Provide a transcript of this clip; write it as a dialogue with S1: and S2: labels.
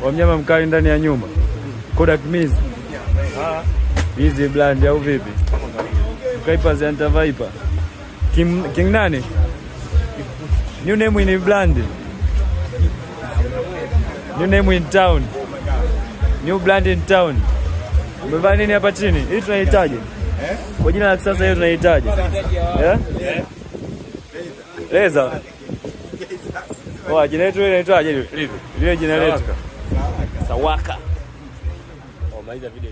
S1: Wa mnyama mkali ndani ya nyumba. Kodak Miz. Easy brand au vipi? Mkaipa Anta Viper. King, King nani? New name in brand. New name in town. New brand in town. Umevaa nini hapa chini? Hii tunahitaji. Kwa jina la kisasa hiyo tunahitaji. Eh? Leza. Oh, jina letu inaitwaje? Lile jina letu. Sawaka.
S2: Oh, maliza video.